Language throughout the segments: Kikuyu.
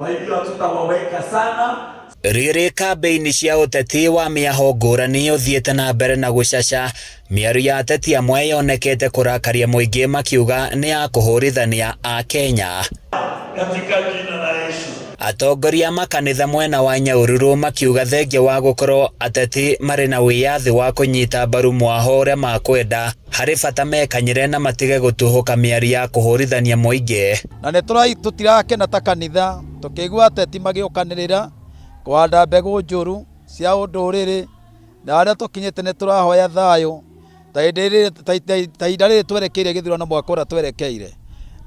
Kwa hivyo hatutawaweka sana. Rĩrĩ kambĩini cia ũteti wa mĩaho ngũrani ũthiĩte na mbere na gũcaca, mĩario ya ateti amwe yonekete kũrakaria mũingĩ makiuga nĩ ya kũhũrithania Akenya. Katika jina la Yesu. Atongoria a makanitha mwena wa Nyahururu makiuga thengia wa gũkorwo ateti marĩ na wĩyathi wa kũnyita mbaru mwaho ũrĩa makwenda, harĩ bata mekanyĩre na matige gũtuhũka mĩario ya kũhũrithania mũingĩ. Na nĩ tũtirakena ta kanitha tũkĩigua ateti magĩũkanĩrĩra kũhanda mbegũ njũru cia ũndũrĩrĩ, na harĩa tũkinyĩte nĩ tũrahoya thayũ ta ihinda rĩrĩ twerekeire gĩthurano mwaka ũrĩa twerekeire.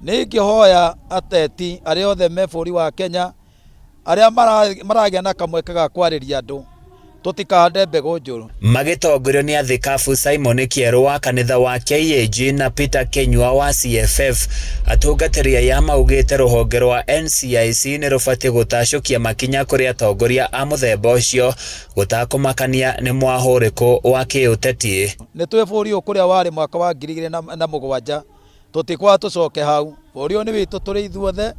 Nĩ ingĩhoya ateti arĩa othe me bũrũri wa Kenya arĩa maragĩa na kamweke ga kwarĩria andũ tũtikahande mbegũ njũru. Magĩtongorio nĩ Athikabu Simon Kĩerũ wa kanitha wa KAG na Peter Kĩnyua wa CFF, atungatĩri aya maugĩte rũhonge rwa NCIC nĩ rũbatiĩ gũtacũkia makinya kũrĩ atongoria a mũthemba ũcio gũtakũmakania nĩ mwaho ũrĩkũ wa kĩũteti. Nĩ tũĩ bũrũri ũyũ kũrĩa warĩ mwaka wa 2007, tũtikwaga tũcoke hau. Bũrũri ũyũ nĩ witũ tũrĩ ithuothe,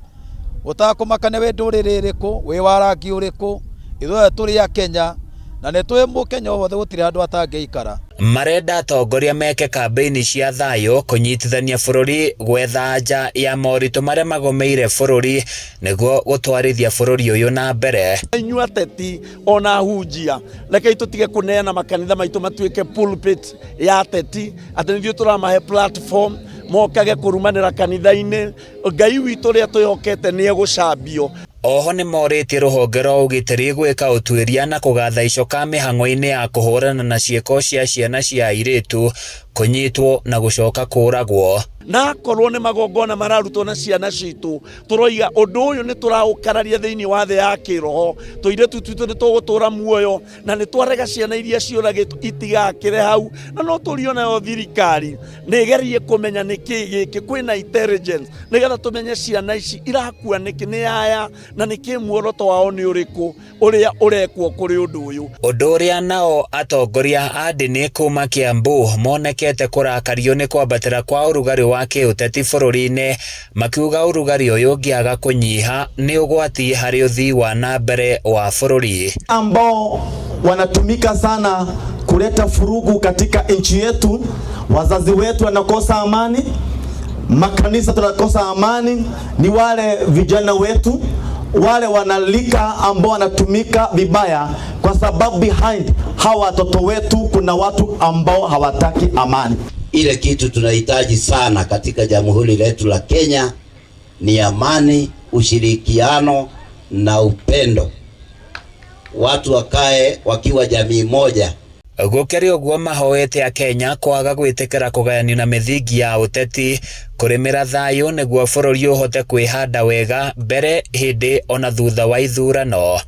gũtakũmakania wĩ ndũrĩrĩ ĩrĩkũ, wĩ wa rangi ũrĩkũ, ithuothe tũrĩ a Kenya, na nĩ tũĩ mũkenya o wothe gũtirĩ handũ atangĩikara. Marenda atongoria meke kambĩini cia thayũ kũnyitithania bũrũri gwetha anja ya moritũ marĩa magũmĩire bũrũri nĩguo gũtwarithia bũrũri ũyũ na mbere. Inyuĩ ateti ona ahunjia, rekei tũtige kũneana makanitha maitũ matuĩke pulpit ya ateti, atĩ nithuĩ tũramahe platform mokage kũrumanĩra kanitha-inĩ. Ngai witũ ũrĩa twĩhokete nĩ egũcambio. Oho nĩ morĩtie rũhonge rwa ũgitĩri gwĩka ũtuĩria na kũgatha icoka mĩhang'o-inĩ ya kũhũrana na ciĩko cia ciana cia airĩtu kũnyitwo na gũcoka kũragwo. Na akorwo nĩ magongona mararutwo na ciana citũ, tũroiga ũndũ ũyũ nĩ tũraũkararia thĩinĩ wa thĩ ya kĩroho. Tũirĩtu twitũ nĩ tũgũtũra muoyo na nĩ twarega ciana iria ciũragĩtwo itigakĩre hau, na no tũrio nayo thirikari nĩ ĩgerie kũmenya nĩ kĩ gĩkĩ, kwĩna intelligence nĩgetha tũmenye ciana ici irakua nĩkĩ, nĩ aya na nĩkĩ muoroto wao nĩ ũrĩkũ ũrĩa ũrekwo kũrĩ ũndũ ũyũ. Ũndũ ũrĩa nao atongoria a ndini kuma Kiambu monekete kũrakario nĩ kwambatĩra kwa ũrugarĩ wa kĩũteti bũrũri-inĩ, makiuga ũrugarĩ ũyũ ũngĩaga kũnyiha nĩ ũgwati harĩ ũthii wa na mbere wa bũrũri. Ambao wanatumika sana kuleta furugu katika nchi yetu, wazazi wetu wanakosa amani, makanisa tunakosa amani, ni wale vijana wetu wale wanalika ambao wanatumika vibaya, kwa sababu behind hawa watoto wetu kuna watu ambao hawataki amani. Ile kitu tunahitaji sana katika jamhuri letu la Kenya ni amani, ushirikiano na upendo. Watu wakae wakiwa jamii moja. Gũkĩrĩ ũguo mahoete Akenya kwaga gwĩtĩkĩra kũgayanio na mĩthingi ya ũteti, kũrĩmĩra thayũ nĩguo bũrũri ũhote kwĩhanda wega mbere, hĩndĩ ona thutha wa ithurano.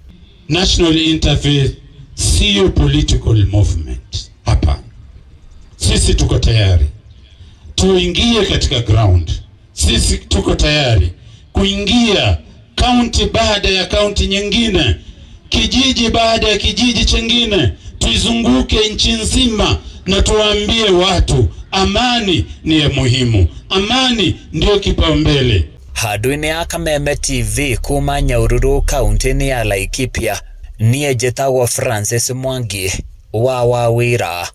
National Interfaith sio political movement. Hapana, sisi tuko tayari tuingie katika ground. Sisi tuko tayari kuingia kaunti baada ya kaunti nyingine, kijiji baada ya kijiji chingine, tuizunguke nchi nzima na tuwaambie watu amani ni ya muhimu, amani ndio kipaumbele. Handũ-inĩ ya Kameme TV kuma Nyahururu kaunti-inĩ ya Laikipia, niĩ njĩtagwo Francis Mwangi wa Wawira.